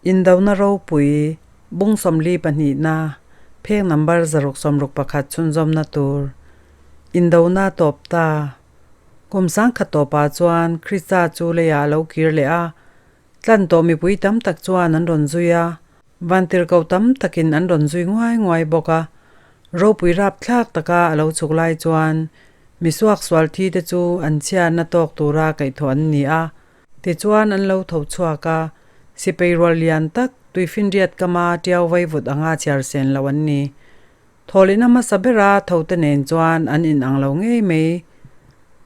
Indona ropui, bung 42na, pheng number 661 chhunzawmna tur. Indona tawp ta. Kum sangkhat tawpah chuan Krista chu leiah a lo kir leh a, tlan tawh mipui tam tak chuan an rawn zui a, vantirhkoh tam takin an rawn zui nguai nguai bawk a. Ropui rapthlak taka a lo chhuk lai chuan misuak sual thi te chu an chhiatna tawk tura kaihthawh an ni a. Tichuan an lo tho chhuak a, sipai rual lian tak tuifinriat kama tiau vaivut anga chhiar sen lo an ni. Thawhlehna hmasa bera tho te nen chuan an inang lo ngei mai.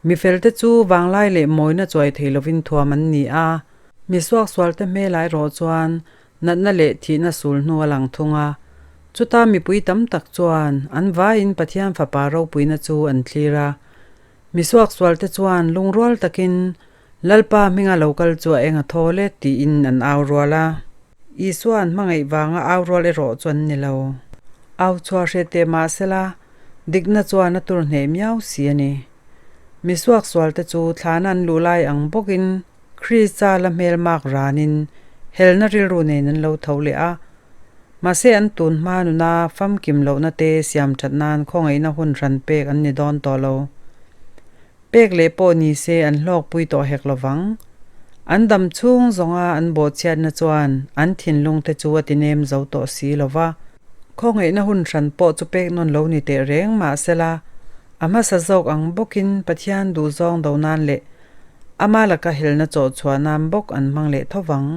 Mi felte chu vanglai leh mawina chuai thei lovin thuam an ni a, mi suaksualte hmelai erawh chuan natna leh thihna sul hnu a lang thung a. Chuta mipui tam tak chuan an vaiin Pathian Fapa ropuina chu an thlir a. Mi suaksualte chuan lungrual takin Lalpa hminga lo kal chu a eng a thawl e tiin an au rual a. Isua an hmangaih vanga au rual erawh chu an ni lo. Au chhuah hre teh mah sela, dikna chuan a tur hneh miau si a ni. Mi suaksualte chu thlana an luh lai ang bawkin Krista la hmel mak ranin helna rilru nen an lo tho leh a. Mahse an tun hma nuna famkim lohna te siam that nan khawngaihna hun hran pek an ni dawn tawh lo. Pek leh pawh ni se an hlawkpui tawh hek lovang. An dam chhung zawnga an bawhchhiatna chuan an thinlung te chu a ti nem zo tawh si lo va. Khawngaihna hun hran pawh chu pek nawn lo ni teh reng mah sela, a hmasa zawk ang bawkin Pathian duhzawng do nan leh ama laka helna chawh chhuah nan bawk an hmang leh tho vang.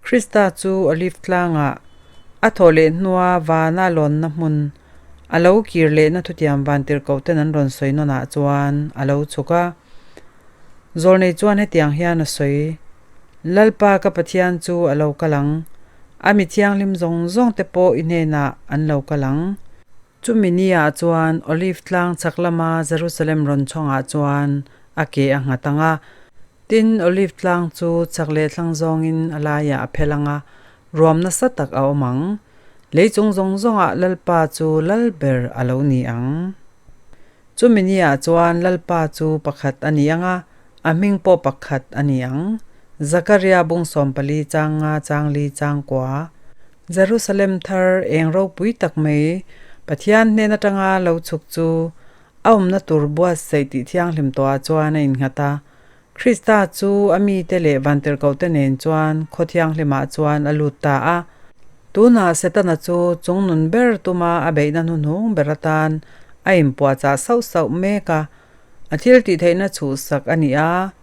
Krista chu Olive tlangah a thawh leh hnua vana lawnna hmun A lo kir lehna thutiam vantirhkoh ten an rawn sawi nawnah chuan a lo chhuk a. Zawlnei chuan hetiang hian a sawi, Lalpa ka Pathian chu a lo kal ang, a mi thianghlim zawng zawng te pawh i hnenah an lo kal ang. Chumi niah chuan Olive tlang chhak lama Jerusalem rawn chhawngah chuan a ke a nghat ang a. Tin, Olive tlang chu chhak leh thlang zawngin a laiah a phel ang a, ruam nasa tak a awm ang. Lei chung zawng zawngah Lalpa chu lal ber a lo ni ang. Chumi niah chuan Lalpa chu pakhat a ni ang a, a hming pawh pakhat a ni ang. Zakaria bung 14 chang nga chang li chang kua. Jerusalem thar eng ropui tak mai Pathian hnen atanga lo chhuk chu a awmna tur buatsaih tih thianghlim tawhah chuan a innghat a. Krista chu a mite leh vantirhkohte nen chuan khaw thianghlimah chuan a lut ta a. Tunah Setana chu chungnun ber tuma a beihna hnuhnung ber atan a inpuahchah sauh sauh mek a. A thil tihtheihna chhuhsak a ni a,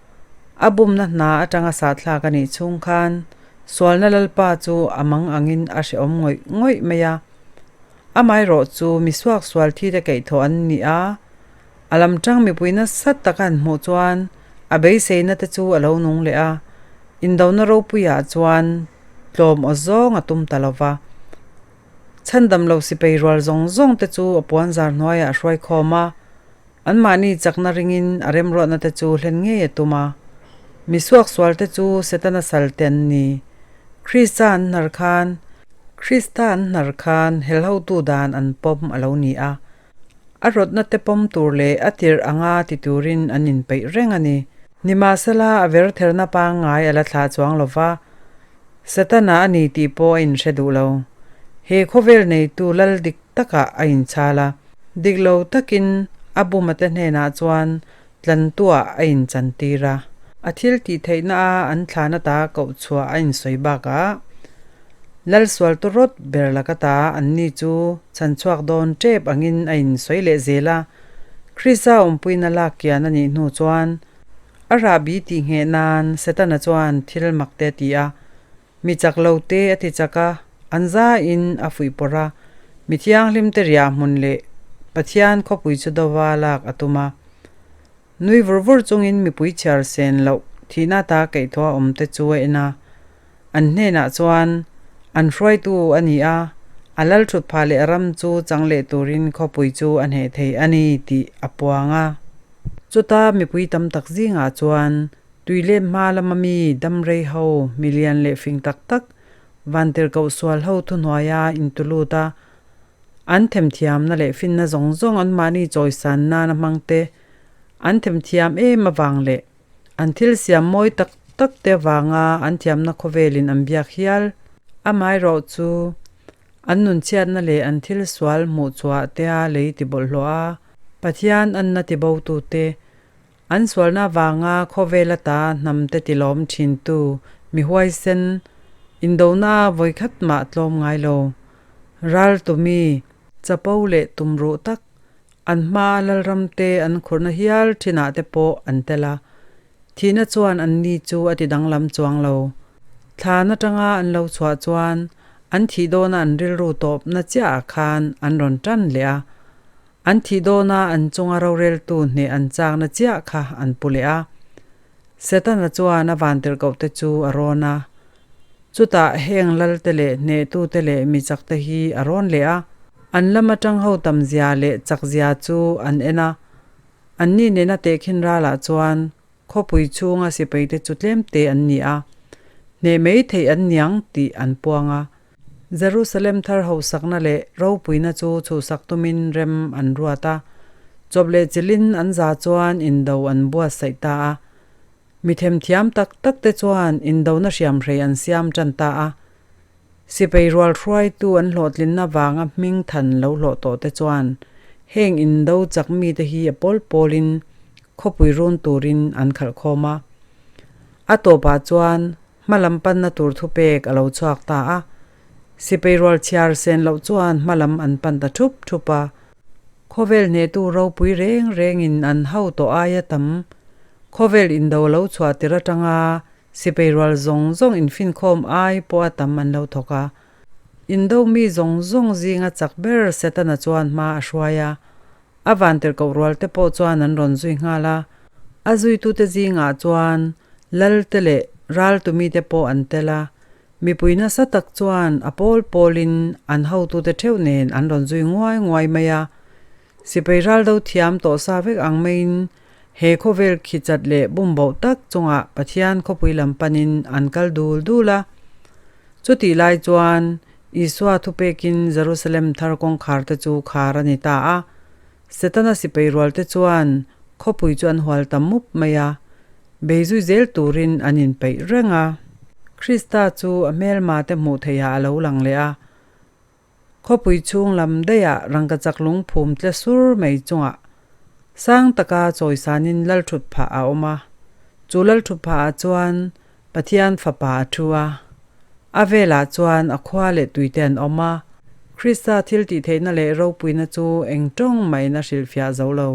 a bumna hna atanga sahthlak a nih chhung khan sualna Lalpa chu a mang angin a hrehawm ngawih ngawih mai a. Amaherawh chu mi suaksual thite kaihthawh an ni a. A lam tang mipui nasa tak an hmuh chuan a beiseina te chu a lo nung leh a, indona ropuiah chuan tlawm aw zawng a tum ta lo va. Chhandam lo sipai rual zawng zawng te chu a puan zar hnuaiah a hruai khawm a, anmahni chakna ringin a remruatna te chu hlen ngei a tum a. Mi suaksual te chu Setana sal te an ni. Krista an hnar khan Krista an hnar khan helhotu dan an pawm a lo ni a. A rawtna te pawm tur leh a tirh anga ti turin an inpeih reng a ni. Nimahsela, a vertherna pangngai a la thlah chuang lo va, Setana a ni tih pawh a inhre duh lo. He khawvel neitu lal dik takah a inchhal a, dik lo takin a bumate hnenah chuan tlantuah a inchantir a. A thil tih theihna a an thlan ata koh chhuah a insawi bakah, Lal sual tawrawt ber laka ta anni chu chhanchhuak dawn tep angin a insawi leh zel a. Krista awmpuina lak kian a nih hnu chuan a rahbi tih ngheh nan Setana chuan thil mak te a ti a. Mi chak lo te a ti chak a, an zaiin a fuih pawrh a, mi thianghlim te riah hmun leh Pathian khawpui chu dova lak a tum a. Nui vur vur chungin mipui chhiar sen loh thihna ta keihthawh a awm te chu a en a, an hnenah chuan an hruaitu a ni a, a lal thut phah leh ram chu chang leh turin khawpui chu a hneh thei a ni tih a puang a. Chuta mipui tam tak zingah chuan Tui leh hma lama mi dam rei ho, mi lian leh fing tak tak, vantirhkoh sual ho thuhnuaia intu lut a, an themthiamna leh finna zawng zawng anmahni chawisan nana hmang te, an themthiam em avang leh an thil siam mawi tak tak te avanga an thiamna khawvelin an biak hial. Amaherawhchu, an nunchhiatna leh an thil sual hmuh chhuah tea lei tibawlhhlawh a, Pathian anna tibotute, an sualna avanga khawvel ata hnamte tilawm thintu mi huaisen, indona vawikhat mah tlawm ngai lo, raltumi, chapo leh tumruh tak An hmaa lalramte an khurna hial thinah te pawh an tel a, thihna chuan anni chu a ti danglam chuang lo. Thlan atanga an lo chhuah chuan an thih dawna an rilru tawpna chiahah khan an rawn tan leh a, an thih dawna an chunga roreltu hneh an chakna chiah kha an pu leh a. Setana chuan a vantirhkohte chu a rawn a, Chutah heng lalte leh hnehtute leh mi chakte hi a rawn leh a, an lam atang ho tamzia leh chakzia chu an en a. Anni nena tehkhin ralah chuan khawpui chhunga sipaite chu tlemte an ni a, hneh mai theih an niang tih an puang a. Jerusalem thar hosakna leh ropuina chu chhuhsak tumin rem an ruat a, chawp leh chilhin an za chuan indo an buatsaih ta a. Mi themthiam tak tak te chuan indona hriamhrei an siam tan ta a, sipai rual hruaitu an hlawhtlinna vanga hming than lo hlawh tawh te chuan heng indo chak mite hi a pawl pawlin khawpui run turin an khalh khawm a. A tawpah chuan hma lam panna tur thupek a lo chhuak ta a, sipai rual chhiar sen loh chuan hma lam an pan ta thup thup a. Khawvel hnehtu ropui reng rengin an ho tawh aia tam Khawvel indo lo chhuah tir atanga sipai rual zawng zawng infinkhawm ai pawha tam an lo thawk a. Indo mi zawng zawng zinga chak ber Setana chuan hma a hruai a. A vantirhkoh rual te pawh chuan an rawn zui nghal a. A zuitute zingah chuan lal te leh raltumi te pawh an tel a. Mipui nasa tak chuan a pawl pawlin an hotute theuh nen an rawn zui nguai nguai mai a. Sipai raldo thiam tawh sa vek ang maiin he khawvel khi chat leh bumboh tak chungah Pathian khawpui lam panin an kal dul dul a. Chutih lai chuan Isua thupekin Jerusalem thar kawngkhar te chu khar a ni ta a. Setana sipai rual te chuan khawpui chu an hual ta mup mai a, bei zui zel turin an inpeih reng a. Krista chu a hmelma te hmuh theihah a lo lang leh a. Khawpui chhung lam daihah rangkachak lungphum tle sur mai chungah sang taka chawisanin lalthutphah a awm a. Chu lalthutphahah chuan Pathian Fapa a thu a. A velah chuan a khua leh tuite an awm a. Krista thiltihtheihna leh ropuina chu eng tawng mahin a hrilhfiah zo lo.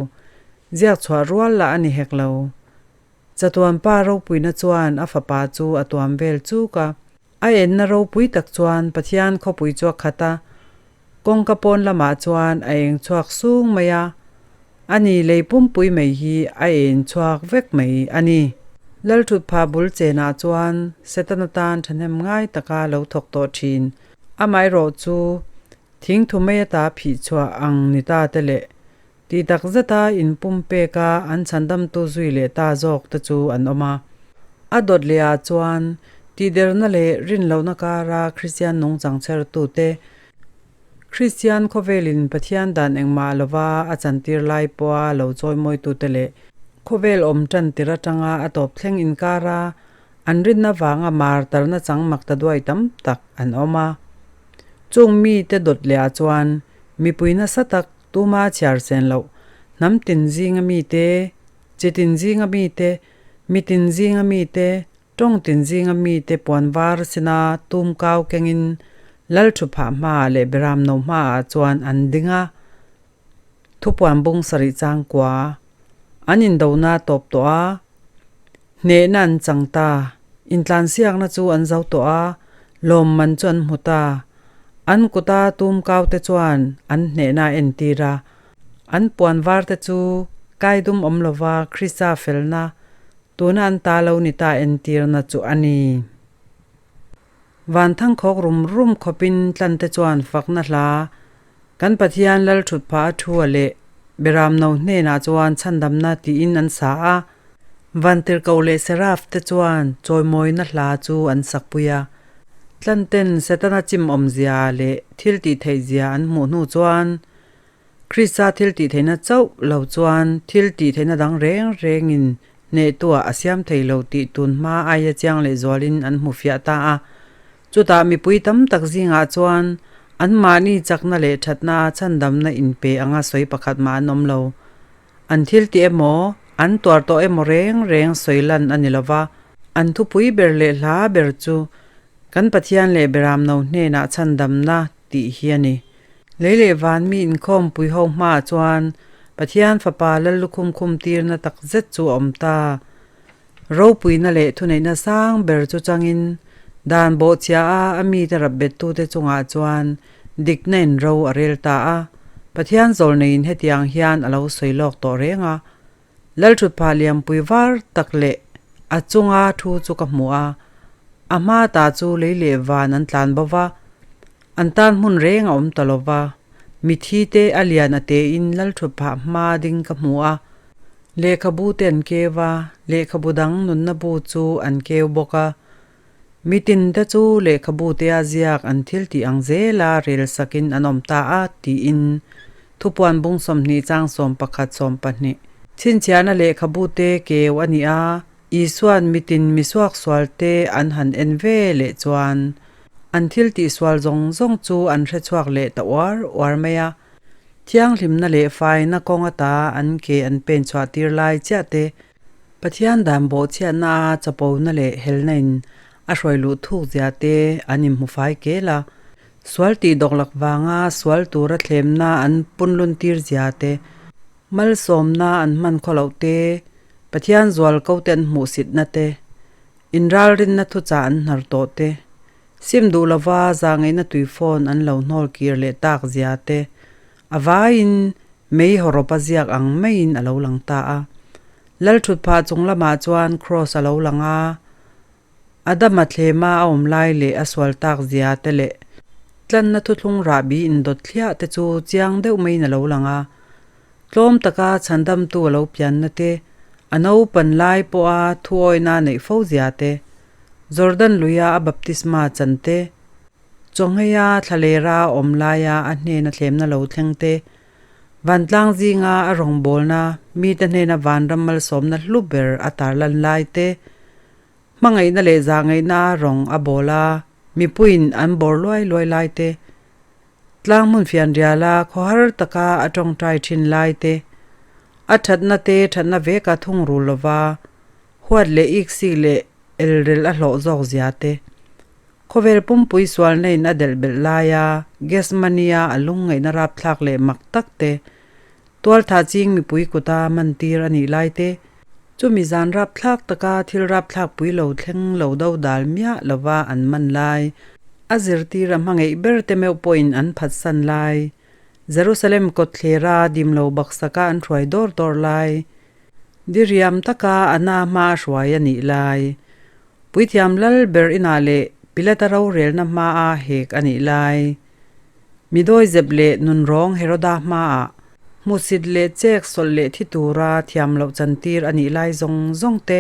Ziak chhuah rual lah a ni hek lo. Chatuan pa ropuina chuan a fapa chu a tuam vel chuk a. A enna ropui tak chuan Pathian khawpui chu a khat a, kawngka pawn lamah chuan a eng chhuak sung mai a, a ni lei pumpui mai hi a en chhuak vek mai a ni. Lalthutpha bul chenah chuan Setana tan thahnem ngai taka lo thawk tawh thin. Amaherawh chu thingthu mai ata phih chhuah ang ni ta te leh Tih tak zeta inpumpek a an chhandamtu zui leh ta zawk te chu an awm a. A dawt leh ah chuan tihderna leh rinlohna kara Kristian nungchang chhertute, Kristian khawvelin Pathian dan engmah lova a chantir lai pawha lo chawimawitute leh khawvel awm tan tir atanga a tawp thleng inkara an rinna vanga mar tarna chang mak ta duai tam tak an awm a. Chung mite dawt leh ah chuan mipui nasa tak Tuma chhiar sen loh, hnam tin zinga mite, chi tin zinga mite, mi tin zinga mite, tawng tin zinga mite puan var sina tum kau kengin lal thu phah hmaah leh beram no hmaah chuan an ding a. Thupuan bung sarih changkua an indona tawp tawh a, hnehna an chang ta, intlansiakna chu an zo tawh a, lawmman chu an hmu ta. An kuta tum kaute chuan an hnehna a entir a, an puan varte chu kaidum awm lova Krista felna tuna an ta lo ni ta entirna chu a ni. Van thangkhawk rum rum khawpin tlante chuan fakna hla kan Pathian lal thut phah a thu a leh Beramno hnenah chuan chhandamna tiin an sa a, Vantirhkoh leh Seraf te chuan chawimawina hla chu an sakpui a. Tlanten Setana chim awmzia leh thil tih theihzia an hmuh hnu chuan Krista thil tih theihna chauh lo chuan thil tih theihna dang reng rengin hnehtuah a siam thei lo tih tun hma aia chiang leh zualin an hmu fiah ta a. Chutah mipui tam tak zingah chuan anmahni chakna leh thatna chhandamna inpe anga sawi pakhat mah an awm lo. An thil tih emaw, an tuar tawh emaw reng reng sawi lan a ni lo va, an thupui ber leh hla ber chu kan Pathian leh Beramno hnenah chhandamna tih hi a ni. Lei leh van mi inkhawmpui ho hmaah chuan Pathian Fapa Lallukhum khum tirna tak zet chu a awm ta. Ropuina leh thuneihna sang ber chu changin dan bawhchhia a a mite rapbettute chungah chuan dikna in ro a rel ta a. Pathian zawlneiin hetiang hian a lo sawi lawk tawh reng a, Lalthutphah lianpui var tak leh a chunga thu chu ka hmu a, a hma ta chu lei leh van an tlan bo va, an tan hmun reng a awm ta lo va, mithi te a lian a tein Lalthutphah hma ding ka hmu a, Lehkhabu te an keu a, lehkhabu dang nunna bu chu an keu bawk a. Mitin te chu lehkhabu tea ziak an thil tih ang zela rel sakin an awm ta a, tiin Thupuan bung 20 chang 11 12. Chhinchhiahna lehkhabu te keu a ni a, Isua'n mitin misuaksual te an han en ve leh chuan an thil tihsual zawng zawng chu an hrechhuak leh ta uar uar mai a. Thianghlimna leh faina kawng ata an ke an pen chhuah tir lai chiah te, Pathian dan bawhchhiatna a chapona leh helna in a hruai luh thuk zia te an inhmu fai kel a, sual tih dawklak vanga sual tura thlemna an punlun tir zia te, malsawmna an hman khaw loh te, Pathian zual ko te an hmuhsitna te, inralrinna thuchah an hnar tawh te, Sim duh lova zahngaihna tui phone an lo hnawl kir leh tak zia te a vaiin mei hawrawp a ziak ang maiin a lo lang ta a. Lalthutphah chung lamah chuan Kraws a lo lang a, Adama thlema a awm lai leh a sual tak zia te leh tlanna thuthlung rahbi indawt thliah te chu chiang deuh maiin a lo lang a. Tlawm taka chhandamtu a lo pianna te, a naupan lai pawha thuawina neih fo zia te, Jordan luia a baptisma chan te, chawngheia thlalera a awm laia a hnena thlemna lo thleng te, vantlang zinga a rawngbawlna mite hnena vanram malsawmna hlu ber a tarlan lai te, hmangaihna leh zahngaihna rawng a bawl a, mipuiin an bawr luai luai lai te, Tlang hmun fianriala khawhar taka a tawngtai thin lai te, a thatna te thatna veka thung rul lova huat leh iksik leh elrel a hlawh zawk zia te, khawvel pumpui sualna in a delh belh laia Gethsemane-a a lungngaihna rapthlak leh mak tak te, tualthah ching mipui kuta mantir a nih lai te, chumi zan rapthlak taka thil rapthlak pui lo thleng lo do dal miah lova an man lai, a zirtir a hmangaih ber te meuh pawhin an phatsan lai, Jerusalem kawtthlera dim lo baksaka an hruai dawr dawr lai, diriam taka a na hma a hruai a nih lai, puithiam lal ber inah leh Pilata rorelna hmaa hek a nih lai. Midawizep leh nunrawng Heroda hmaah hmusit leh chek sawlh leh thi tura thiam loh chantir a nih lai zawng zawng te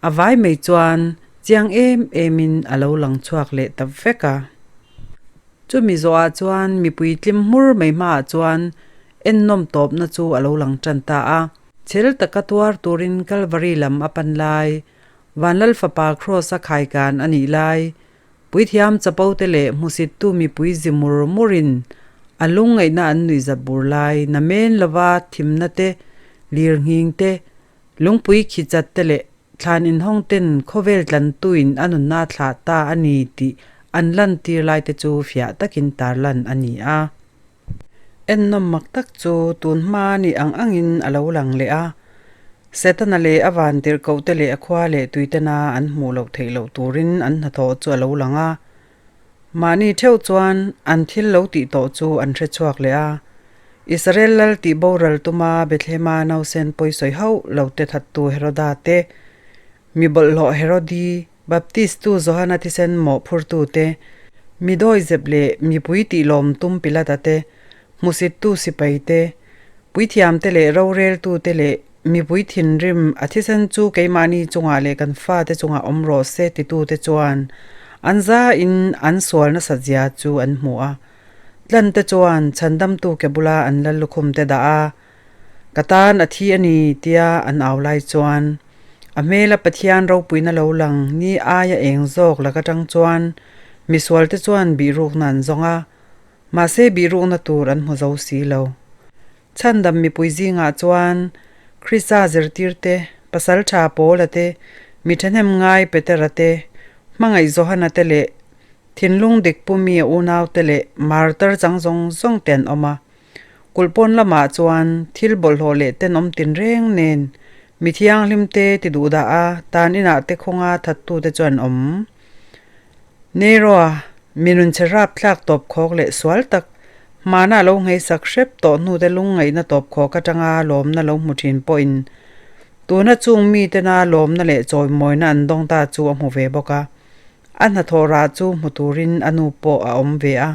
a vai mai chuan chiang em emin a lo lang chhuak leh ta vek a. Chumi zawhah chuan mipui tlim hmur mai hmaah chuan ennawm tawpna chu a lo lang tan ta a. Chhel taka tuar turin Kalvari lam a pan lai, Vanlal Fapa Kraws a khaikan a nih lai, Puithiam chapo te leh hmusittu mipui zi mur murin a lungngaihna an nuihzat bur lai namen lova thimna te, lirnghing te, lungpui khichat te leh thlan inhawng ten khawvel tlantuin a nunna a thlah ta a ni tih an lantir lai te chu fiah takin tarlan a ni a. Ennawm mak tak chu tun hma ni ang angin a lo lang leh a, Setana leh a vantirhkohte leh a khua leh tuitena an hmuh loh theih loh turin an hnathawh chu a lo lang a. Mahni theuh chuan an thil lo tih tawh chu an hre chhuak leh a. Israel lal tih boral tuma Bethlehema nausen pawisawi hauh lo te thattu Heroda te, mi bawlhhlawh Herodi, Baptistu Johana thisen mawhphurtu te, mi dawizep leh mipui tih lawm tum Pilata te, Hmusittu sipai te, puithiam te leh roreltu te leh mipui thinrim a thisen chu keimahni chungah leh kan fate chungah awm rawh se titu te chuan an zain an sual nasat zia chu an hmu a. Tlan te chuan chhandamtu ke bula an lal lukhum te dah a, Ka tan a thi a ni tia an au lai chuan a hmela Pathian ropuina lo lang ni aia eng zawk lak atang chuan. Misualte chuan bihrukna an zawng a, mahse bihrukna tur an hmu zo si lo. Chhandam mipui zingah chuan Krista zirtirte, Pasaltha Paula te, mi thahnem ngai Petera te, hmangaih Johana te leh thinlung dik pumi a unaute leh martar chang zawng zawng te an awm a. Kulh pawn lamah chuan thil bawlhhlawh leh tenawm tinreng nen mi thianghlim te ti duh dah a, tan inah te khawnga thattute chu an awm. Nero-a mi nunchhe rapthlak tawp khawk leh sual tak, hmana lo ngheisak hrep tawh hnute lungngaihna tawp khawk atanga lawmna lo hmu thin pawhin tuna chung mitena lawmna leh chawimawina an dawng ta chu a hmu ve bawk a. A hnathawh rah chu hmu turin a nu pawh a awm ve a.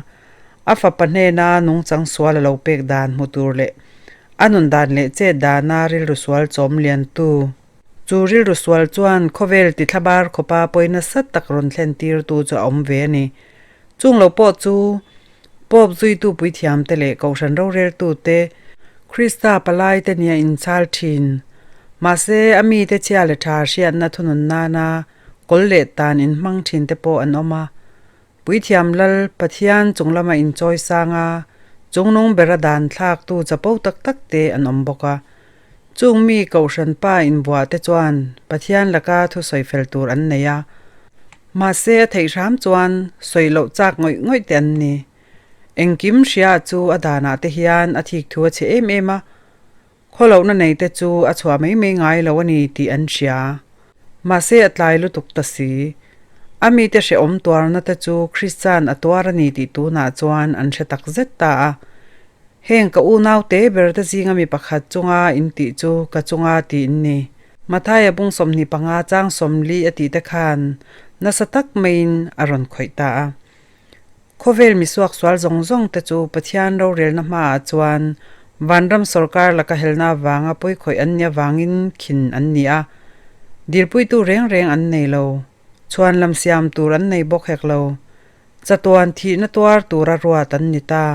A fapa hnena nungchang sual a lo pek dan hmu tur leh a nun dan leh chet dana rilru sual chawm liantu. Chu rilru sual chuan khawvel ti thlabar khawpa pawi nasa tak rawn thlen tirtu chu a awm ve a ni. Chung lo pawh chu Pope zuitu puithiamte leh Kohhran roreltute Krista palaite nia inchhal thin. Mahse, a mite chhia leh tha hriatna thunun nana kawl leh tan inhmang thinte pawh an awm a. Puithiam Lal Pathian chung lama inchawi sang a, chungnung bera dan thlaktu chapo tak tak te an awm bawk a. Chung mi Kohhran pa inbuah te chuan Pathian laka thusawi fel tur an nei a. Mahse a theih hram chuan sawi loh chak ngawih ngawih te an ni. Engkim hria chu a danah te hian a thik thu a chhe em em a. Khawlohna nei te chu a chhuah mai mai ngai lo a ni tih an hria. Mahse a tlai lutuk ta si. A mite hrehawm tuarna te chu Kristian a tuar a ni tih tunah chuan an hre tak zet ta a. Heng ka unau te ber te zinga mi pakhat chunga in tih chu ka chunga tih in ni. Mathaia bung 25 chang 40 a tih te khan nasa tak maiin a rawn khawih ta a. Khawvel misuak sual zawng zawng te chu Pathian rorelna hmaah chuan vanram sawrkar laka helna avanga pawikhawih an nih avangin khin an ni a, dilpuitu reng reng an nei lo, chhuan lam siam tur an nei bawk hek lo, chatuan thihna tuar tura ruat an ni ta.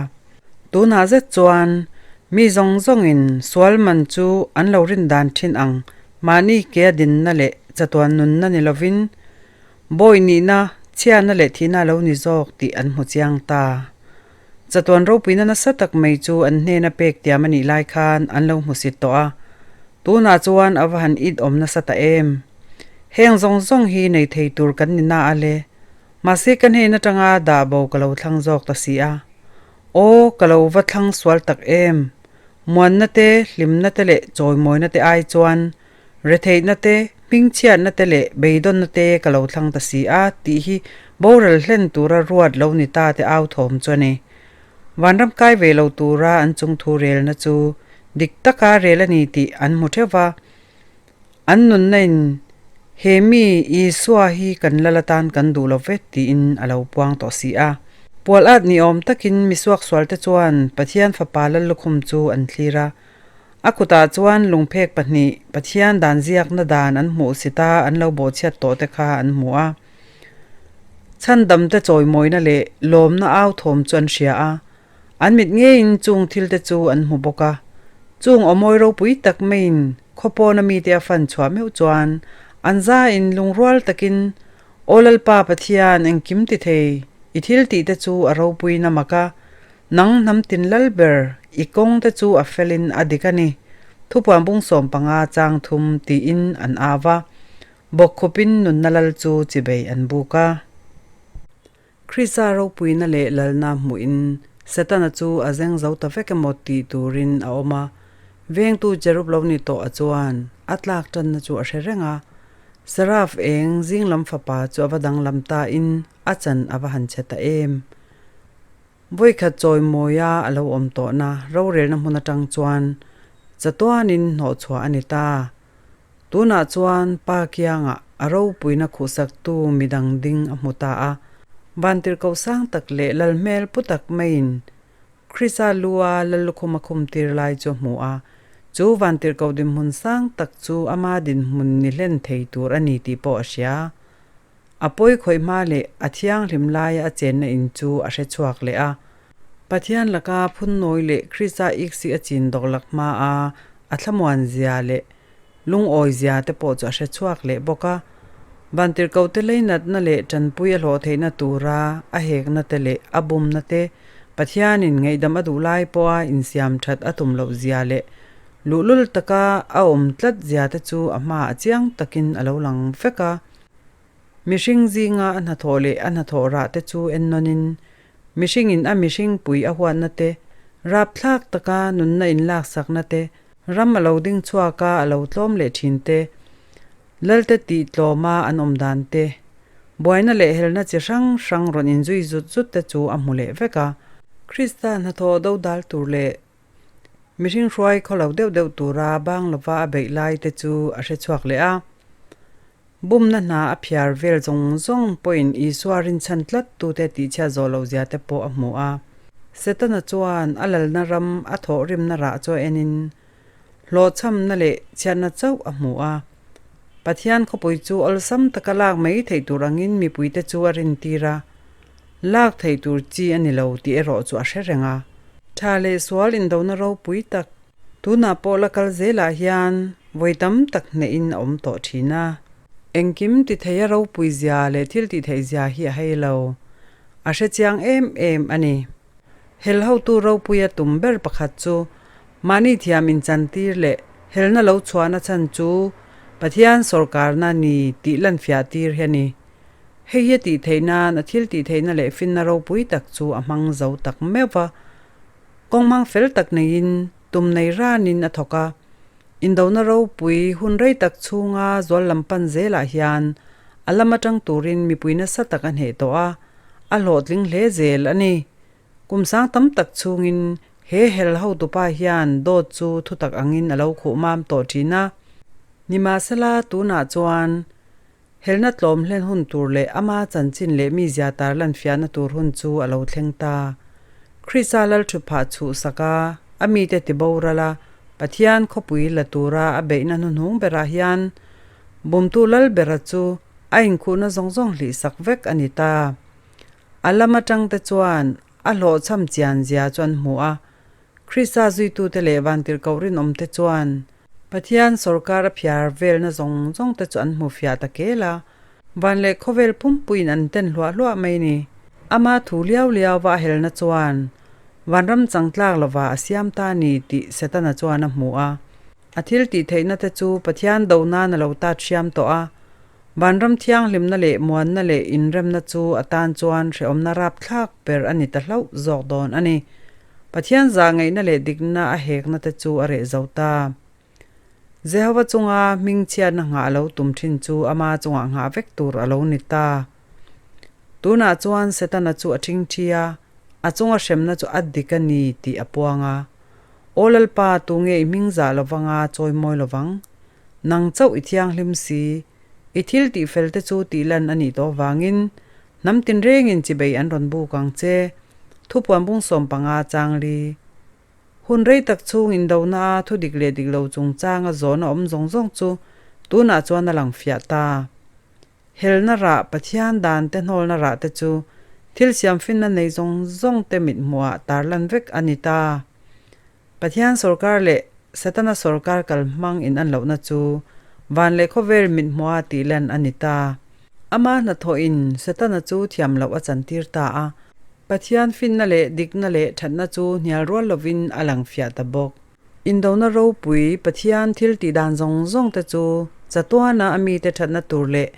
Tunah zet chuan mi zawng zawngin sual man chu an lo rin dan thin ang mahni ke a dinna leh chatuan nunna ni lovin Bawi nihna, chhiatna leh thihna a lo ni zawk tih an hmu chiang ta. Chatuan ropuina nasa tak mai chu an hnena pek tiam a nih lai khan an lo hmusit tawh a, tunah chuan a va han it awm nasa ta em. Heng zawng zawng hi nei thei tur kan ni na a le, mahse ka hnen atanga dah bo ka lo thlang zawk ta si a. Aw, ka lo va thlang sual tak em! Muanna te, hlimna te leh chawimawina te ai chuan Retheihna te, hmingchhiatna te leh beidawnna te ka lo thlang ta si a, tih hi boral hlen tura ruat lo ni ta te au thawm chu a ni. Vanram kai ve lo tura an chungthu relna chu dik taka rel a ni tih an hmu theuh va. An nunna in he mi Isua hi kan lal atan kan duh lo ve tiin a lo puang tawh si a. Pual at ni awm takin misuaksualte chuan Pathian Fapa Lallukhum chu an thlir a. A kutah chuan lungphek pahnih, Pathian dan ziakna dan an hmuh sita an lo bawhchhiat tawh te kha an hmu a. Chhandamte chawimawina leh lawmna au thawm chu an hria a, an mit ngeiin chung thil te chu an hmu bawk a. Chung awmawi ropui tak maiin khawpawna mite a fan chhuah meuh chuan an zain lungrual takin, Aw Lalpa Pathian engkim ti thei, i thil tih te chu a ropuiin a mak a, Nang hnam tin lal ber, i kawng te chu a felin a dik a ni, thupuan bung 15 chang thum tiin an au va, bawkkhupin nunna lal chu chibei an buk a. Krista ropuina leh lalna hmuhin Setana chu a zeng zo ta vek emaw tih turin a awm a, vengtu cherub lo ni tawh a chuan a tlak tanna chu a hre reng a. Seraph eng zinglam fapa chu a va danglam tain a chan a va han chhe ta em. Vawikhat chawimawia a lo awm tawhna rorelna hmun atang chuan chatuanin hnawhchhuah a ni ta. Tunah chuan pa kiangah a ropuina khuhsaktu midang ding a hmu ta a. Vantirhkoh sang tak leh lal hmel pu tak maiin Krista lua Lallukhum a khum tir lai chu a hmu a. Chu vantirhkoh dinhmun sang tak chu ama dinhmun ni hlen thei tur a ni tih pawh a hria. A pawi khawih hma leh a thianghlim laia a chenna in chu a hre chhuak leh a. Pathian laka phunnawi leh Krista iksi a chin dawklak hma a a thlamuan zia leh lungawi zia te pawh chu a hre chhuak leh bawk a. Vantirhkohte leinatna leh tanpui a hlawh theihna tura a hekna te leh a bumna te Pathianin ngaihdam a duh lai pawha insiam that a tum loh zia leh luhlul taka a awm tlat zia te chu a hmaah chiang takin a lo lang vek a. Mihring zinga a hnathawh leh a hnathawh rah te chu ennawnin mihringin a mihring pui a huatna te, rapthlak taka nunna inlaksakna te, ram a lo ding chhuak a a lo tlawm leh thin te, Lalte tih tlawma an awm dan te, buaina leh helna chi hrang hrang rawn inzui zut zut te chu a hmu leh vek a. Krista hnathawh dodal tur leh mihring hruai khawlo deuh deuh tura bang lova a beih lai te chu a hre chhuak leh a. Bumna hna a phiar vel zawng zawng pawhin Isua rinchhan tlat tute tihchhiat zawh loh zia te pawh a hmu a. Setana chuan a lalna ram a thawhrimna rah chu a enin Hlawhchhamna leh chhiatna chauh a hmu a. Pathian khawpui chu awlsam taka lak mai theih tur angin mipuite chu a rintir a, lak theih tur chi a ni lo tih erawh chu a hre reng a. Tha leh sual indona ropui tak tunah pawh la kal zelah hian vawi tam tak hnehin a awm tawh thin a. Engkim ti theia ropui zia leh thil tih theih zia hi a hei lo. A hre chiang em em a ni. Hel hotu ropuia tum ber pakhat chu Mahni thiam inchantir leh helna lo chhuahna chhan chu Pathian sawrkarna ni tih lanfiah tir hi a ni. Hei hi a tih theih nan a thil tih theihna leh finna ropui tak chu a hmang zo tak meuh va. Kawng hmang fel tak neiin tum nei ranin a thawk a. Indona ropui hun rei tak chhunga zual lam pan zelah hian a lam atang turin mipui nasa tak a hneh tawh a, a hlawhtling hle zel a ni. Kum sang tam tak chhungin he hel hotupa hian dawt chu thutak angin a lo khuh mam tawh thin a. Nimahsela tunah chuan helna tlawm hlen hun tur leh ama chanchin leh mizia tarlan fiahna tur hun chu a lo thleng ta. Krista Lalthuphah chhuhsak a, a mite ti boral a, Pathian khawpui la tura a beihna hnuhnung berah hian bumtu Lalbera chu a inkhuhna zawng zawng hlihsak vek a ni ta. A lam atangte chuan a hlawhchham chian zia chu an hmu a. Krista zuitute leh vantirhkoh rinawmte chuan Pathian sawrkar a phiar velna zawng zawngte chu an hmu fiah ta kel a. Van leh khawvel pumpuiin an ten hluah hluah mai ni. Ama thu liau liauva a helna chuan vanram changtlak lova a siam ta ni tih Setana chuan a hmu a. A thil tih theihna te chu Pathian do nan a lo tat hriam tawh a. Vanram thianghlimna leh muanna leh inremna chu a tan chuan hrehawmna rapthlak ber a ni ta hlauh zawk dawn a ni. Pathian zah ngaihna leh dikna a hekna te chu a reh zo ta. Jehova chunga hmingchhiatna nghah a lo tum thin chu ama chungah nghah vek tur a lo ni ta. Tunah chuan Setana chu a ṭhingṭhi a, a chunga hremna chu a dik a ni tih a puang a. Aw Lalpa, tunge i hming zah lovanga chawimawi lovang? Nang chauh i thianghlim si, i thil tih fel te chu tih lan a nih tawh vangin hnam tinrengin chibei an rawn buk ang che, thupuan bung 15 changli. Hun rei tak chhung indona a thu dik leh dik lo chungchanga zawhna awm zawng zawng chu tunah chuan a lang fiah ta. Helna rah, Pathian dan te hnawlna rah te chu thil siamfinna nei zawng zawng te mithmuhah tarlan vek a ni ta. Pathian sawrkar leh Setana sawrkar kal hmang in an lohna chu van leh khawvel mithmuha tih lan a ni ta. Ama hnathawhin Setana chu thiam loh a chantir ta a. Pathian finna leh dikna leh thatna chu hnial rual lovin a lang fiah ta bawk. Indona ropui Pathian thil tih dan zawng zawng te chu chatuana a mite thatna tur leh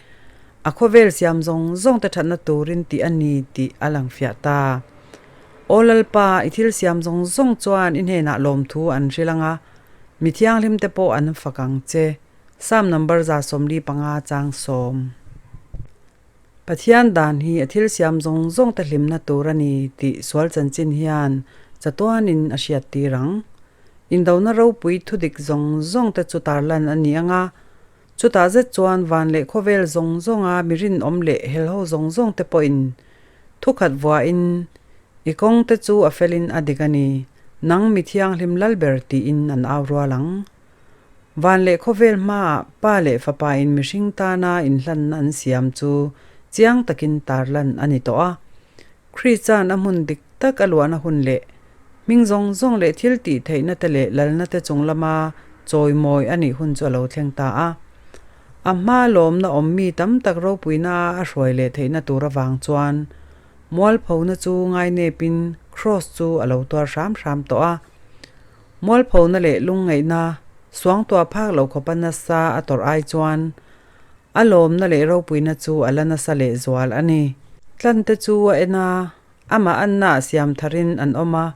a khawvel siam zawng zawng te thatna turin tih a ni tih a lang fiah ta. Aw Lalpa, i thil siam zawng zawng chuan i hnenah lawmthu an hrilh ang a, mi thianghlim te pawh an fak ang che. Psalm number 145 chang 10. Pathian dan hi a thil siam zawng zawng te hlimna tur a ni tih sual chanchin hian chatuanin a hriattir ang. Indona ropui thudik zawng zawng te chu tarlan a ni ang a, chutah zet chuan van leh khawvel zawng zawnga mi rinawm leh helho zawng zawng te pawhin Thukhat vuahin, I kawng te chu a felin a dik a ni, nang mi thianghlim lal ber tiin an au rual ang. Van leh khawvel hmaah Pa leh Fapa in mihring tana inhlanna an siam chu chiang takin tarlan a ni tawh a. Krista'n a hmun dik tak a luahna hun leh hming zawng zawng leh thil tih theihna te leh lalna te chung lama chawimawi a nih hun chu a lo thleng ta a. A hma lawmna awm mi tam tak ropuina a hruai leh theihna tur avang chuan mualphona chu ngainepin Kraws chu a lo tuar hram hram tawh a. Mualphona leh lungngaihna suangtuah phak lo khawpa nasa a tawrh ai chuan a lawmna leh ropuina chu a la nasa leh zual a ni. Tlante chu a en a, amah anna ah siam tharin an awm a,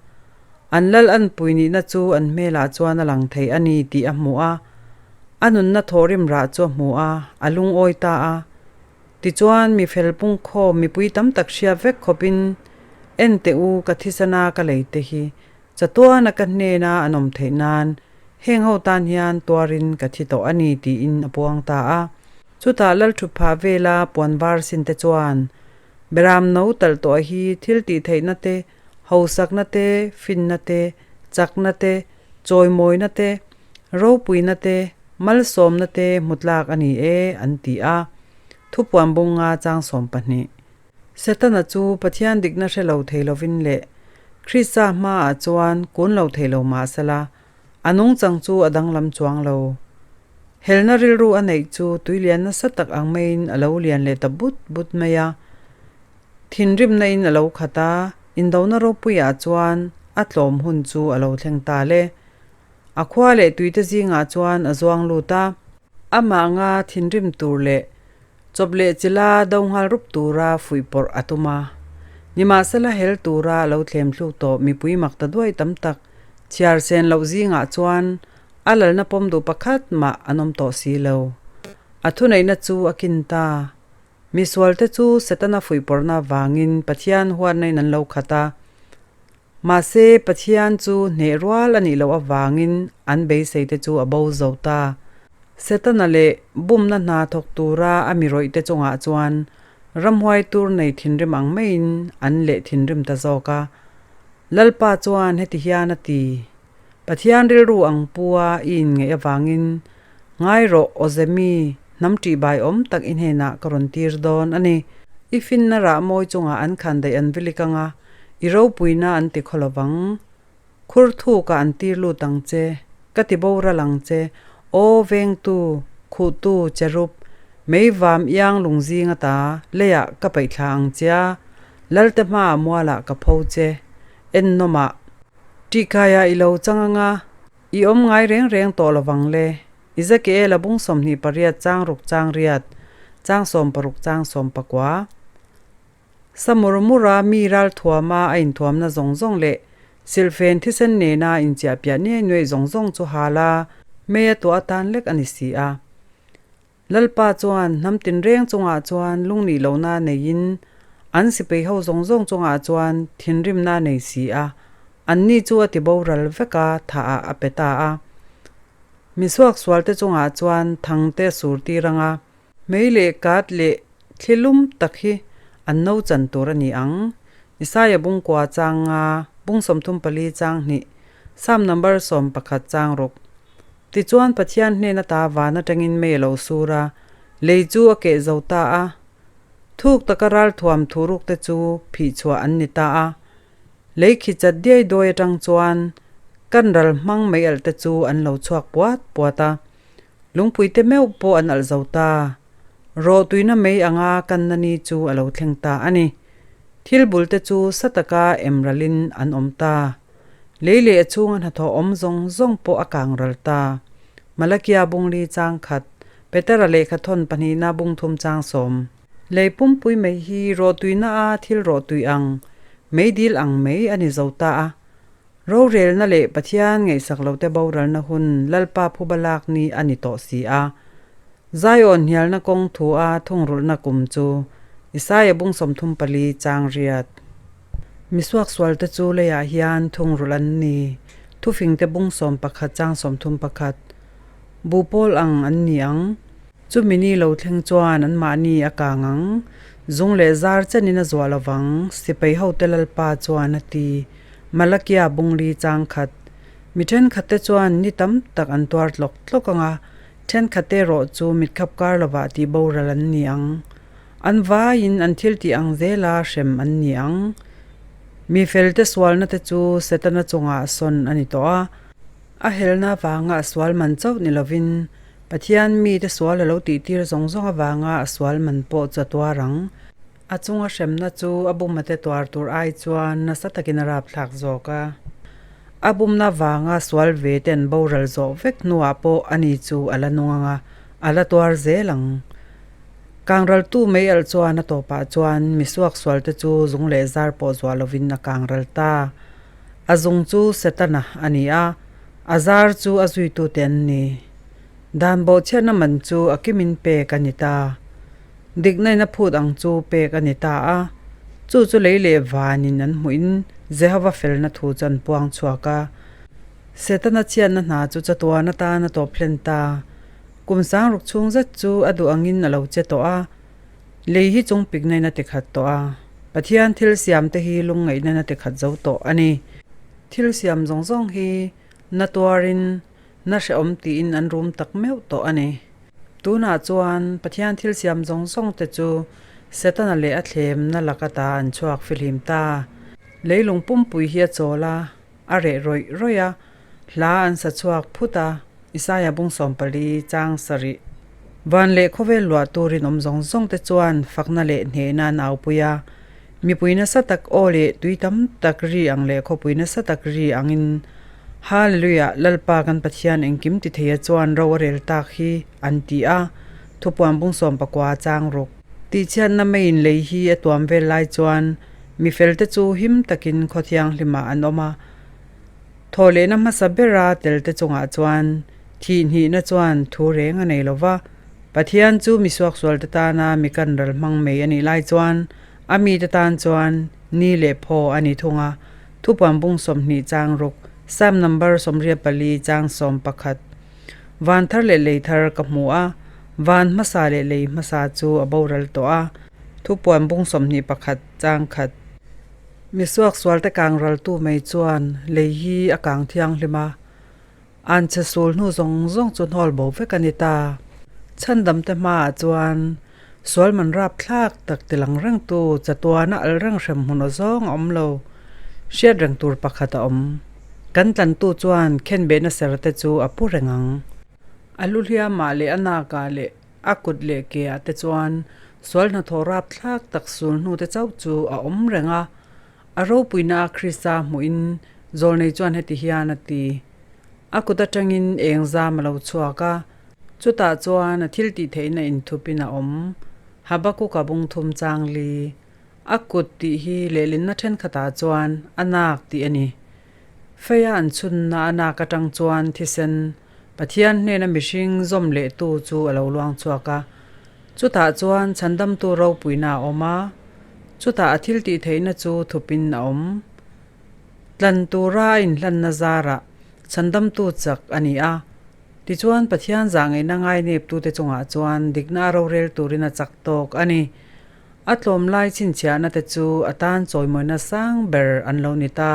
an lal anpui nihna chu an hmelah chuan a lang thei a ni tih a hmu a, a nunna thawhrim rah chu a hmu a, a lungawi ta a. Tichuan, mi fel pungkhawm mipui tam tak hria vek khawpin, En teh u, ka thisana ka lei te hi, chatuana ka hnena an awm theih nan, heng ho tan hian tuarin ka thi tawh a ni tiin a puang ta a. Chutah Lalthutphah vela puan var sin te chuan, Beram no talh tawh hi thil tih theihna te, hausakna te, finna te, chakna te, chawimawina te, ropuina te, malsawmna te hmu tlak a ni e, an ti a. Thupuan bunga chang 12. Setana chu Pathian dikna hre lo thei lovin leh Krista hmaah chuan kun lo thei lo mah sela, a nungchang chu a danglam chuang lo. Helna rilru a neih chu tuilian nasa tak ang maiin a lo lian leh ta but but mai a. Thinrimna in a lo khat a, indona ropuiah chuan a tlawm hun chu a lo thleng ta le. A khua leh tuite zingah chuan a zuang lut a. Amah anga thinrim tur leh chawp leh chila do nghal rup tura fuih pawrh a tum a. Nimahsela hel tura a lo thlem thluk tawh mipui mak ta duai tam tak chhiar sen loh zingah chuan a lalna pawm duh pakhat mah an awm tawh si lo. A thuneihna chu a kin ta. Misualte chu Setana fuih pawrhna vangin Pathian huatna in an lo khat a. Mahse, Pathian chu hneh rual a nih loh avangin an beisei te chu a bo zo ta. Setana leh bumna hna thawk tura a mi rawih te chungah chuan ramhuai tur nei thinrim ang maiin an leh thinrim ta zawk a. Lalpa chuan heti hian a ti, Pathian rilru ang pua i inngeih avangin ngai rawh Awzemi hnam ṭihbai awm tak i hnenah ka rawn tir dawn a ni. I finna rah mawi chungah an khan daih an vilik ang a, I ropuina an ti khaw lovang. Khur thukah an tir lut ang che, ka ti boral ang che, aw vengtu, khuhtu, cherub, mei vam iang lung zing ata leiah ka paihthla ang che a, Lalte hmaah mualah ka pho che, ennawmah. Ṭihkaiah i lo chang ang a, i awm ngai reng reng tawh lovang le. Ezekiel a bung 28 chang ruk chang riat, chang 16 chang 19. Sa mur mura mi ral thuama a inthuamna zawng zawng leh silhfen thisen nena inchiah piah niai nuaih zawng zawng chu hal a, mei a tuah atan lek a ni si a. Lalpa chuan hnam tinreng chungah chuan lungnih lohna neiin an sipai ho zawng zawng chungah chuan thinrimna a nei si a, anni chu a ti boral vek a, thah ah a pe ta a. Misuaksualte chungah chuan thangte a sur tir ang a, Mei leh kat leh thli lum tak hi an no chan tur a ni ang. Isaia bung kua chang nga, bung 34 chang hnih, Psalm number 11 chang ruk. Tichuan Pathian hnen ata van atangin mei a lo sur a, lei chu a keh zo ta a. Thuk taka ralthuam thuruk te chu phih chhuah an ni ta a. Lei khi chat diai duai atang chuan kan ral hmang mei alh te chu an lo chhuak puat puat a. Lungpui te meuh pawh an alh zo ta. Rawh tuina mei anga kanna ni chu a lo thleng ta a ni. Thil bul te chu sa taka em ralin an awm ta. Lei leh a chhunga hnathawh awm zawng zawng pawh a kang ral ta. Malakia bungli chang khat, Petera lehkha thawn pahnihna bung thum chang sawm. Lei pumpui mai hi rawh tuina a thil rawh tui ang, meidil ang mai a ni zo ta a. Rorelna leh Pathian ngaihsak lote boralna hun Lalpa phuba lak ni a ni tawh si a. Zion hnialna kawng thu a thungrulhna kum chu Isaia bung 34 chang riat. Misuaksualte chu leiah hian thungrulh an ni, thufingte bung 11 chang 31. Bu pawl ang an ni ang. Chumi ni lo thleng chuan anmahni a kang ang, zung leh zar chenin a zuah lovang, sipai hote Lalpa chuan a ti. Malakia bungli chang khat. Mi thenkhatte chuan ni tam tak an tuar tlawk tlawk ang a, thenkhatte erawh chu mitkhap kar lovah tih boral an ni ang. An vaiin an thil tih ang zela hrem an ni ang. Mi felte sualna te chu Setana chungah sawn a ni tawh a. A helna vanga a sual man chauh ni lovin. Pathian mite sual a lo tihtir zawng zawng avanga a sual man pawh chu a tuar ang. A chunga hremna chu a bumate tuar tur ai chuan nasa takin a rapthlak zawk a. A bumna vanga sual ve te an boral zawh vek hnuah pawh ani chu a la nung ang a, a la tuar zel ang. Kangraltu mei alh chuan a tawpah chuan mi suaksualte chu zung leh zar pawh zuah lovin a kangral ta. A zung chu Setana a ni a, a zar chu a zuitute an ni. Dan bawhchhiatna man chu a kimin pek a ni ta. Diknain a phut ang chu pek a ni ta a, chu chu lei leh vanin an hmuhin Jehova felna thu chu an puang chhuak a. Setana chhiatna hna chu chatuan atan a tawp hlen ta. Kum sangruk chhung zet chu a duh angin a lo che tawh a, lei hi chung piknain a ti khat tawh a, Pathian thil siamte hi lungngaihnain a ti khat zo tawh a ni. Thil siam zawng zawng hi na tuarin na hrehawm tiin an rum tak meuh tawh a ni. Tunah chuan Pathian thil siam zawng zawng te chu Setana leh a thlemna laka ta an chhuak fihlim ta. Leilung pumpui hi a chawl a, a reh rawih rawih a, hla an sa chhuak phut a, Isaia bung 14 chang sarih. Van leh khawvel luah turin awm zawng zawng te chuan fakna leh hnehna an aupui a, mipui nasa tak aw leh tui tam tak ri ang leh khawpui nasa tak ri angin Hallelujah, Lalpa kan Pathian engkim ti theia chuan ro a rel tak hi an ti a, thupuan bung 19 chang ruk. Tihchhiatna meiin lei hi a tuam vel lai chuan mi felte chu him takin khaw thianghlimah an awm a, Thaw lehna hmasa bera telte chungah chuan thihhnihna chuan thu reng a nei lo va, Pathian chu mi suaksualte tana mi kan ral hmang mai a nih lai chuan a mite tan chuan ni leh phaw a ni thung a, Thupuan bung 20 chang ruk, Salm number 84 chang 11. Van thar leh lei thar ka hmu a, van hmasa leh lei hmasa chu a boral tawh a, Thupuan bung 21 chang khat. Mi suaksualte kang raltu mai chuan lei hi a kang thianghlim a, an chhe sul hnu zawng zawng chu hnawl bo vek a ni ta. Chhandamte hmaah chuan sual man rapthlak tak ti lang rengtu chatuana al reng hrem hmun aw zawng a awm lo. Hriat reng tur pakhat a awm. Kan tlantu chuan khenbehna serte chu a pu reng ang. A lu hliamah leh a nakah leh A kut leh ke ah te chuan sual hnathawh rapthlak tak sul hnu te chauh chu a awm reng a. A ropuina a Krista hmuhin zawlnei chuan heti hian a ti. A kut atangin eng zam a lo chhuak a, chutah chuan a thil tih theihna inthupin a awm. Habakuka bung thum chang li. A kut tih hi lehlinna thenkhatah chuan a nak tih a ni. Feia an chhunna a nak atang chuan thisen Pathian hnena mihring zawm lehtu chu a lo luang chhuak a. Chutah chuan chhandamtu ropuina a awm a, chutah a thil tih theihna chu thupin a awm. Tlan tura a inhlanna zarah chhandamtu chak a ni a. Tichuan Pathian zahngaihna ngaineptute chungah chuan dikna a rorel turin a chak tawk a ni. A tlawm lai chhinchhiahna te chu a tan chawimawina sang ber an lo ni ta.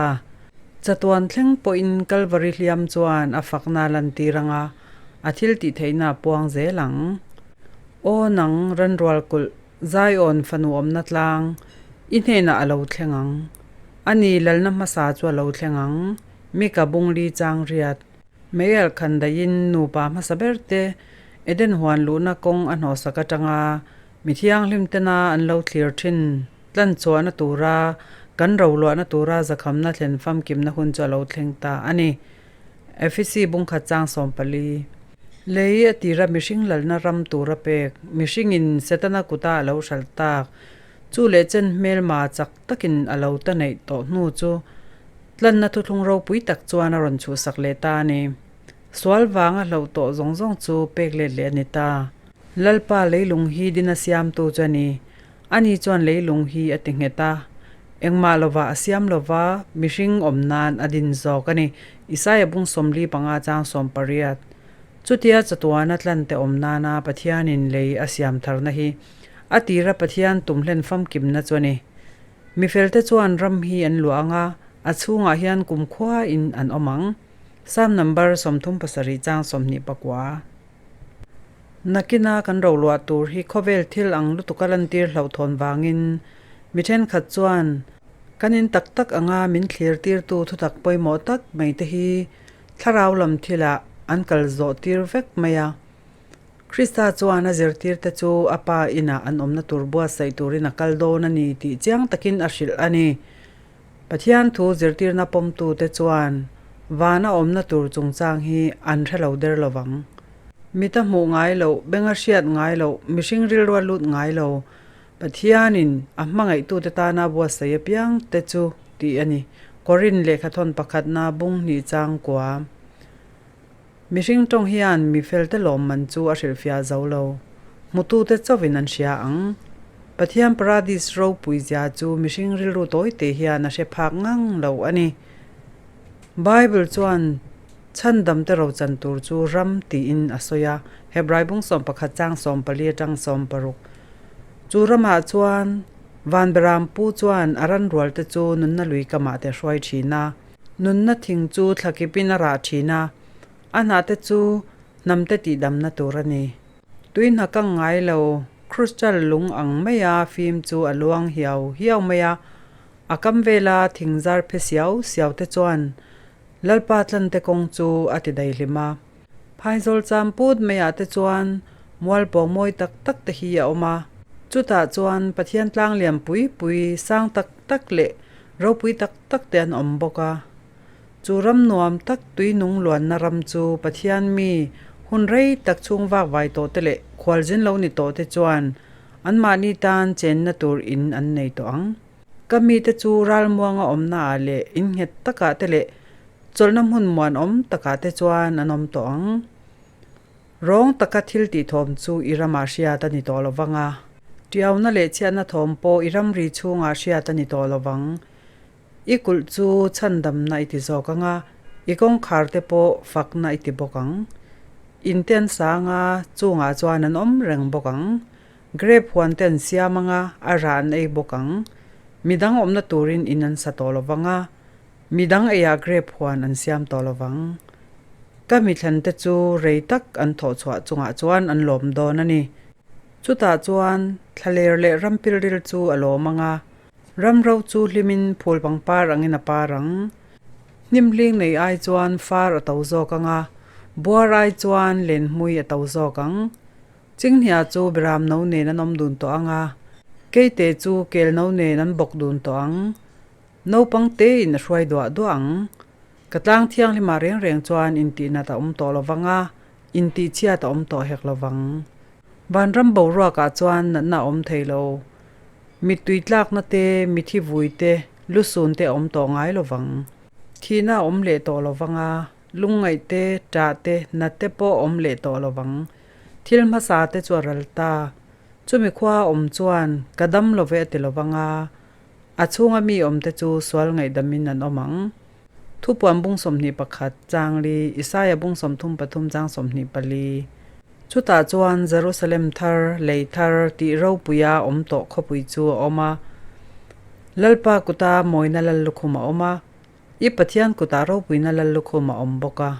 Chatuan thleng pawhin Kalvari hliam chuan a fakna lantir anga a thil tih theihna a puang zel ang. Aw nang ranrual kulh Zion fanu awmna tlang i hnenah a lo thleng ang. Ani lalna hmasa chu a lo thleng ang, Mika bungli chang riat. Meialh khan daihin nupa hmasa ber te Eden huan luhna kawng a hnawhsak atanga Mi thianghlim tena an lo thlir thin tlan chhuahna tura kan roluahna tura zakhamna thlen famkimna hun chu a lo thleng ta a ni. Efesi bungkhat chang 14. Lei a tira mihring lalna ram tura pek, mihringin Setana kuta a lo hralh tak, chu leh chen hmelma chak takin a lo ta neih tawh hnu chu tlanna thuthlung ropui tak chuan a rawn chhuhsak leh ta a ni. Sual vanga hloh tawh zawng zawng chu pek let leh a ni ta. Lalpa leilung hi din a siamtu chu a ni. Ani chuan leilung hi a ti nghet a, engmah lovah a siam lova, mihring awm nan a din zawk a ni. Isaia bung 45 chang 18. Chutia chatuana tlante awm nana Pathianin lei a siam tharna hi a tira Pathian tum hlen famkimna chu a ni. Mifelte chuan ram hi an luah ang a, a chhungah hian kumkhuain an awm ang. Salm number 37 chang 29. Nakina kan roluah tur hi khawvel thil ang lutuka lantir hlauhthawn vangin mi thenkhat chuan kan in tak tak anga min thlir tirtu thutak pawimawh tak mai te hi thlarau lam thilah an kal zawh tir vek mai a. Krista chuan a zirtirte chu a Pa inah an awmna tur buatsaih turin a kal dawn a ni tih chiang takin a hrilh a ni. Pathian thu zirtirna pawmtute chuan vana awmna tur chungchang hi an hre lo der lo vang. Mita hmuh ngai loh, benga hriat ngai loh, mihring rilrua lut ngai lo, Pathianin a hmangaihtute tana buatsaih apiang te chu tih a ni. Korin lehkhathawn pakhatna bung hnih chang kua. Mihring tawng hian mi felte lawmman chu a hrilhfiah zo lo. Hmutute chauhin an hria ang. Pathian Paradis ropui zia chu mihring rilru tawite hian a hre phak ngang lo a ni. Bible chuan chhandamte rochan tur chu ram tiin a sawi a, Hebrai bung 11 chang 14 atang 16. Chu ramah chuan Van Beram pu chuan a ranrualte chu nunna lui kamah te hruai thin a. Nunna thing chu thlakipin a rah thin a, a hnahte chu hnamte tihdamna tur a ni. Tui hna kang ngai lo, crystal lung ang maia fim chu a luang hiau hiau mai a, a kam vela thing zar phe siau siau te chuan Lalpa tlante kawng chu a ti daihlim a. Phaizawl cham put maiah te chuan mual pawng mawi tak tak te hi a awm a, chutah chuan Pathian tlang lian pui pui sang tak tak leh ropui tak tak te an awm bawk a. Chu ram nuam tak tui nung luanna ram chu Pathian mi hun rei tak chhung vak vai tawh te leh khualzin lo ni tawh te chuan anmahni tan chenna tur in an nei tawh ang. Ka mite chu ralmuanga awmnaah leh in nghet takah te leh Chawlhna hmun muanawm takah te chuan an awm tawh ang. Rawng taka thil tih thawm chu i ramah hriat a ni tawh lo vang a. Tiauna leh chhiatna thawm pawh i ramri chhungah hriat a ni tawh lo vang. I kulh chu chhandamna i ti zawk ang a, i kawngkhar te pawh fakna i ti bawk ang. In te an sang a, chungah chuan an awm reng bawk ang. Grape huan te an siam ang a, a rah an ei bawk ang. Midang awmna turin in an sa tawh lo vang a. Midang eiah grape huan an siam tawh lo vang. Ka mithlante chu rei tak an thawh chhuah chungah chuan an lawm dawn a ni. Chutah chuan thlaler leh ram pilril chu a lawm ang a, ram ro chu hlimin phul pangpar angin a par ang. Hnim hling nei ai chuan far a to zawk ang a, buar ai chuan lenhmui a to zawk ang. Chinghnia chu beram no nen an awm dun tawh ang a, keite chu kel no nen an bawk dun tawh ang. Naupang tein a hruai duah duah ang. Ka tlang thianghlimah reng reng chuan intihnat a awm tawh lo vang a, intihchhiat a awm tawh hek lo vang. Vanram boruakah chuan natna a awm thei lo. Mittui tlakna te, mithi vui te, lusun te a awm tawh ngai lo vang. Thihna a awm leh tawh lo vang a, lungngaih te, ṭah te, nat te pawh a awm leh tawh lo vang. Thil hmasa te chu a ral ta. Chumi khua a awm chuan ka dam lo ve a ti lo vang a, A chhunga mi awmte chu sual ngaihdamin an awm ang. Thupuan bung 21 chang li, Isaia bung 33 chang 24. Chutah chuan Jerusalem thar, lei thar, tih ropuia awm tawh khawpui chu a awm a. Lalpa kuta mawina lal lukhum a awm a, i Pathian kutah ropuina lal lukhum a awm bawk a.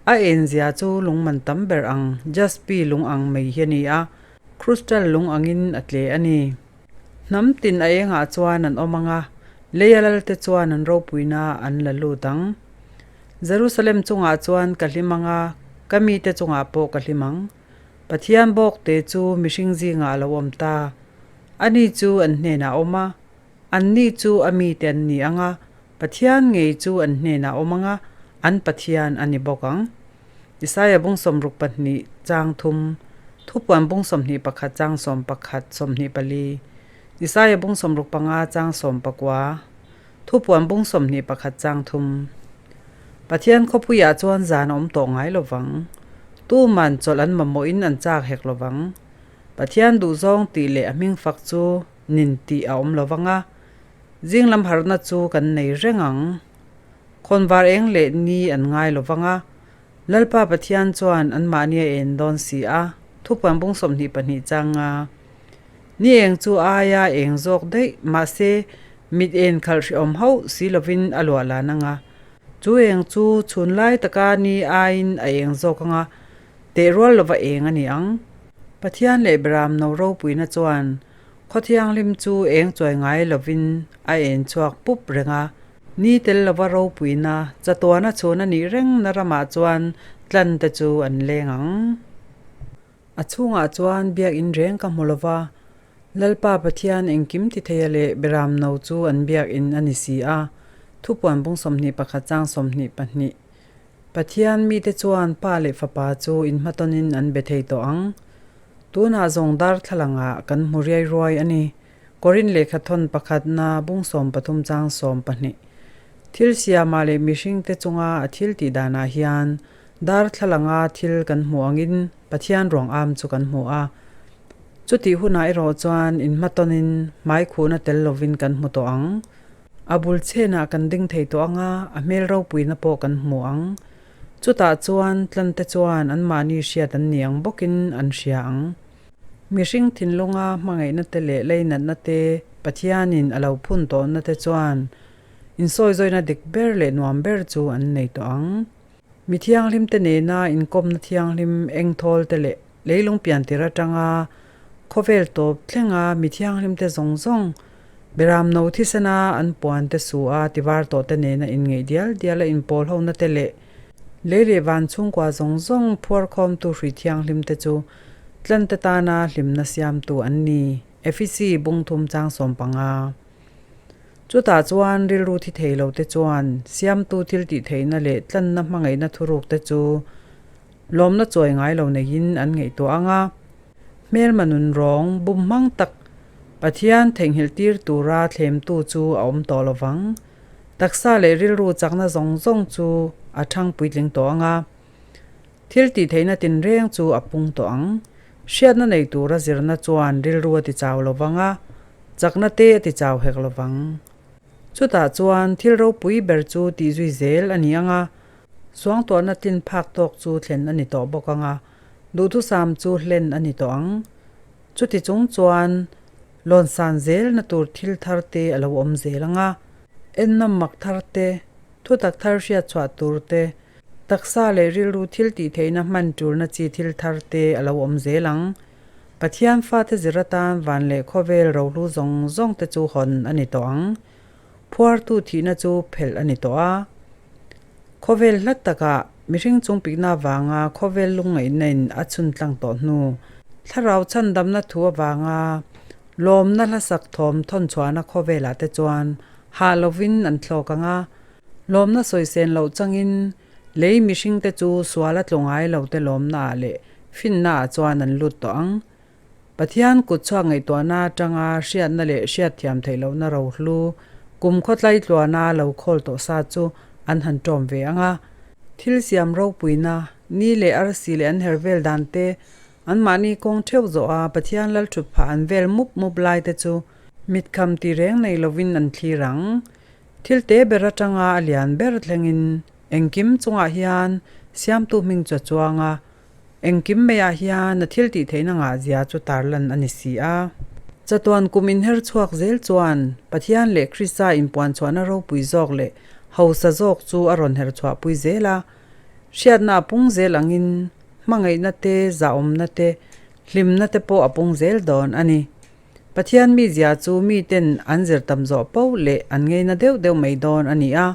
A enzia chu lungman tam ber ang, jaspi lung ang mai hi a ni a, krustal lung angin a tle a ni. Hnam tin a engah chuan an awm ang a, leia lalte chuan an ropuina an la lut ang. Jerusalem chungah chuan ka hlim ang a, ka mite chungah pawh ka hlim ang. Pathian bawkte chu mihring zingah a lo awm ta. Ani chu an hnenah a awm a, anni chu a mite an ni ang a, Pathian ngei chu an hnenah a awm ang a, an Pathian a ni bawk ang. Isaia bung 62 chang thum, Thupuan bung 21 chang 11, 24, Isaia bung 65 chang 19, Thupuan bung 21 chang thum. Pathian khawpuiah chuan zan a awm tawh ngai lo vang. Tuman chawlh an mamawhin an chak hek lo vang. Pathian duhzawng tih leh a hming fak chu nin tih a awm lo vang a, zing lam harhna chu kan nei reng ang. Khawnvar eng leh ni an ngai lo vang a, Lalpa Pathian chuan anmahni a en dawn si a, thupuan bung 22 chang a. Ni eng chu aia eng zawk daih, mahse, mit en khalh hrehawm hauh si lovin a luah lan ang a. Chu eng chu chhun lai taka ni aiin a eng zawk ang a, teh rual lova eng a ni ang. Pathian leh Beram no ropuina chuan Khaw thianghlim chu eng chuai ngai lovin a en chhuak pup reng a, ni tel lova ropuina chatuana chhun a nih rengna ramah chuan tlan te chu an leng ang. A chhungah chuan biakinn reng ka hmu lo va, Lalpa Pathian engkim ti theia leh Beram no chu an biakinn a ni si a, Thupuan bung 21 chang 22. Pathian mite chuan Pa leh Fapa chu inhmatawnin an be thei tawh ang. Tunah zawng darthlalangah kan hmu riai ruai a ni. Korin lehkha thawn pakhatna bung 13 chang 12. Thil siamah leh mihringte chunga a thil tih danah hian darthlalanga thil kan hmuh angin Pathian ruang am chu kan hmu a. Chutih hunah erawh chuan inhmatawnin hmaikhuhna tel lovin kan hmu tawh ang. A bul chenah kan ding thei tawh ang a, a hmel ropuina pawh kan hmu ang. Chutah chuan tlante chuan anmahni hriat an ni ang bawkin an hria ang. Mihring thinlunga hmangaihna te leh leinatna te Pathianin a lo phun tawhna te chuan insawizawiina dik ber leh nuam ber chu an nei tawh ang. Mi thianghlim te nena inkawmna thianghlim engthawl te leh leilung piantir atanga khawvel tawp thlenga mi thianghlim te zawng zawng Beram no thisena an puan te su a tivar tawh te nena inngeih dial dial a inpawl hona te leh lei leh van chhungkua zawng zawng phuarkhawmtu hrui thianghlim te chu Tlante tana hlimna siamtu an ni, Efisi bung thum chang 15. Chutah chuan rilru thi thei lo te chuan siamtu thil tih theihna leh tlanna hmangaihna thuruk te chu lawmna chawi ngai lo neiin an ngaihtuah ang a. Hmelma nun rawng bum hmang tak Pathian theihnghilh tir tura thlemtu chu a awm tawh lo vang. Taksa leh rilru chakna zawng zawng chu a thang puitling tawh ang a. Thil tih theihna tinreng chu a pung tawh ang. Hriatna nei tura zirna chuan rilru a ti chau lo vang a, chakna te a ti chau hek lo vang. Chutah chuan thil ropui ber chu tih zui zel a ni ang a, suangtuahna tlin phak tawk chu thlen a ni tawh bawk ang a, duhthusam chu hlen a ni tawh ang. Chuti chung chuan lawnsan zelna tur thil thar te a lo awm zel ang a, ennawm mak thar te, thutak thar hriatchhuah tur te, Taksa leh rilru thil tih theihna hman tulna chi thil thar te a lo awm zel ang. Pathian fate zir atan van leh khawvel rohlu zawng zawng te chu hawn a ni tawh ang. Phuartu thihna chu phelh a ni tawh a. Khawvel hlat takah mihring chungpikna avanga khawvel lungngaihna in a chhun tlang tawh hnu. Thlarau chhandamna thu avanga lawmna hlasak thawm thawn chhuahna khawvelah te chuan hah lovin an thlawk ang a. Lawmna sawisen loh changin lei mihringte chu sual a tlu ngai lo te lawmnaah leh finnaah chuan an lut tawh ang. Pathian kut chhuak ngaihtuahna atanga hriatna leh hriatthiam theih lohna rohlu kum khawtlai tluana lo khawl tawh sa chu an han ṭawm ve ang a. Thil siam ropuina, ni leh arsi leh an her vel dan te, anmahni kawng ṭheuh zawh a Pathian lalṭhut phah an vel mup mup lai te chu mitkham ti reng nei lovin an thlir ang. Thil te ber atanga a lian ber thlengin engkim chungah hian siamtu hming chu a chuang a, engkim maiah hian a thil tih theihna ngahzia chu tarlan a ni si a. Chatuan kum inher chhuak zel chuan Pathian leh Krista inpuan chhuahna ropui zawk leh hausa zawk chu a rawn her chhuahpui zel a, hriatna a pung zel angin hmangaihna te, zahawmna te, hlimna te pawh a pung zel dawn a ni. Pathian mizia chu miten an zir tam zawh poh leh an ngeina deuh deuh mai dawn a ni a.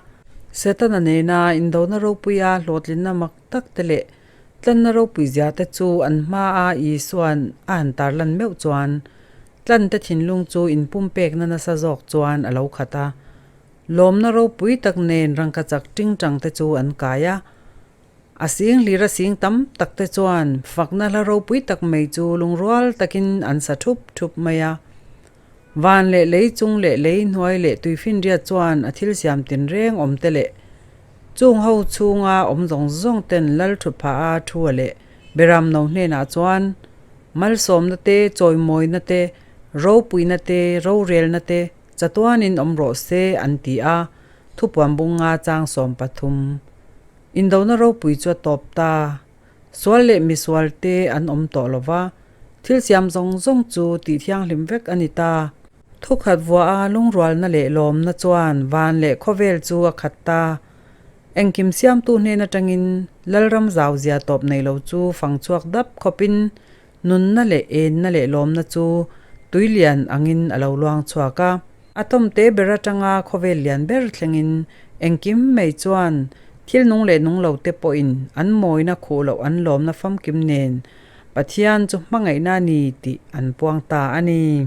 Setana nena indona ropuia hlawhtlinna mak tak te leh tlanna ropui zia te chu an hmaa Isua'n a han tarlan meuh chuan tlante thinlung chu inpumpekna nasa zawk chuan a lo khat a. Lawmna ropui tak nen rangkachak tingtang te chu an kai a. A sing hlir a sing tam tak te chuan fakna hla ropui tak mai chu lungrual takin an sa thup thup mai a. Van leh lei chung leh lei hnuai leh tuifinriat chuan a thil siam tinreng awm te leh chung ho chhunga awm zawng zawng ten lal thu phah a thu a leh Beram no hnenah chuan malsawmna te, chawimawina te, ropuina te, rorelna te chatuanin awm rawh se an ti a, thupuan bunga chang 13. Indona ropui chu a tawp ta. Sual leh misual te an awm tawh lo va, thil siam zawng zawng chu tih thianghlim vek a ni ta. Thukhat vuaha lungrualna leh lawmna chuan van leh khawvel chu a khat ta. Engkim siamtu hnen atangin Lalram zauzia tawp nei lo chu fang chhuak dap khawpin nunna leh enna leh lawmna chu tuilian angin a lo luang chhuak a. A tawmte ber atanga khawvel lian ber thlengin engkim mai chuan thil nung leh nung lo te pawhin an mawina khuh loh an lawmna famkim nen. Pathian chu hmangaihna a ni tih an puang ta a ni.